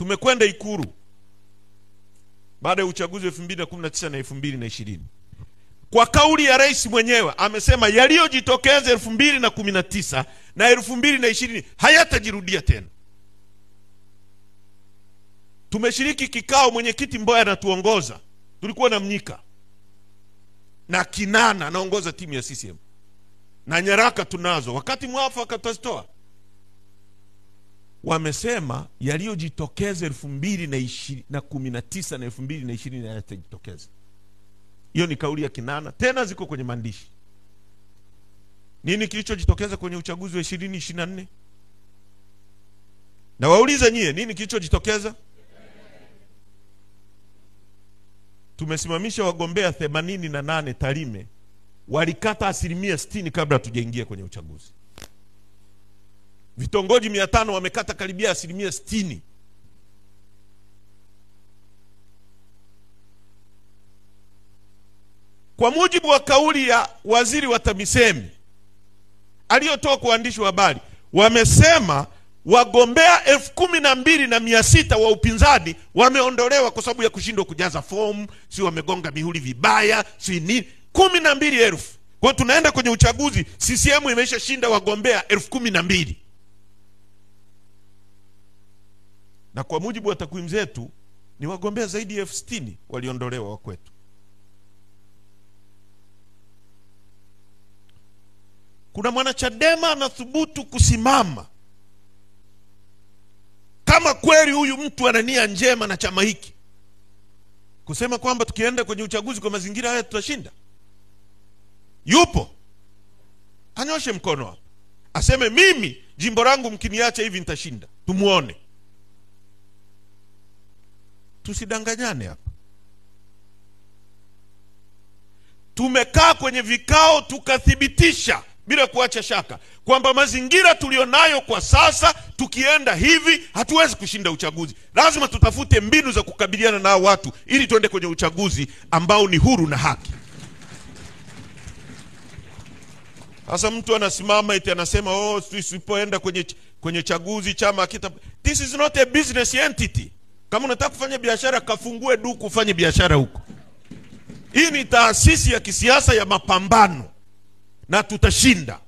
Tumekwenda Ikulu baada ya uchaguzi 2019 na 2020. Kwa kauli ya rais mwenyewe amesema yaliyojitokeza 2019 na 2020 hayatajirudia tena. Tumeshiriki kikao, mwenyekiti Mboya anatuongoza. Tulikuwa na Mnyika na Kinana anaongoza timu ya CCM. Na nyaraka tunazo, wakati mwafaka tutazitoa. Wamesema yaliyojitokeza 2019 na 2020 hayatajitokeza. Hiyo ni kauli ya Kinana, tena ziko kwenye maandishi. Nini kilichojitokeza kwenye uchaguzi wa 2024? Na wauliza nyie, nini kilichojitokeza? Tumesimamisha wagombea 88 Tarime, walikata 60% kabla tujaingia kwenye uchaguzi. Vitongoji 500 wamekata karibia 60%. Kwa mujibu wa kauli ya waziri wa TAMISEMI aliyotoa kwa waandishi wa habari, wamesema wagombea 12,600 wa upinzani wameondolewa kwa sababu ya kushindwa kujaza fomu, si wamegonga mihuri vibaya, si nini. 12,000. Kwa hiyo tunaenda kwenye uchaguzi, CCM imeshashinda wagombea 12,000. Na kwa mujibu wa takwimu zetu ni wagombea zaidi ya 60,000 waliondolewa wa kwetu. Kuna mwanachadema anathubutu kusimama kama kweli huyu mtu ana nia njema na chama hiki, kusema kwamba tukienda kwenye uchaguzi kwa mazingira haya tutashinda? Yupo? Anyoshe mkono hapa aseme mimi jimbo langu mkiniacha hivi nitashinda. Tumuone. Tusidanganyane hapa. Tumekaa kwenye vikao tukathibitisha bila kuacha shaka kwamba mazingira tulionayo kwa sasa, tukienda hivi hatuwezi kushinda uchaguzi. Lazima tutafute mbinu za kukabiliana na watu ili tuende kwenye uchaguzi ambao ni huru na haki. Sasa mtu anasimama eti anasema oh, tusipoenda kwenye chaguzi chama kita. This is not a business entity. Kama unataka kufanya biashara, kafungue duka ufanye biashara huko. Hii ni taasisi ya kisiasa ya mapambano na tutashinda.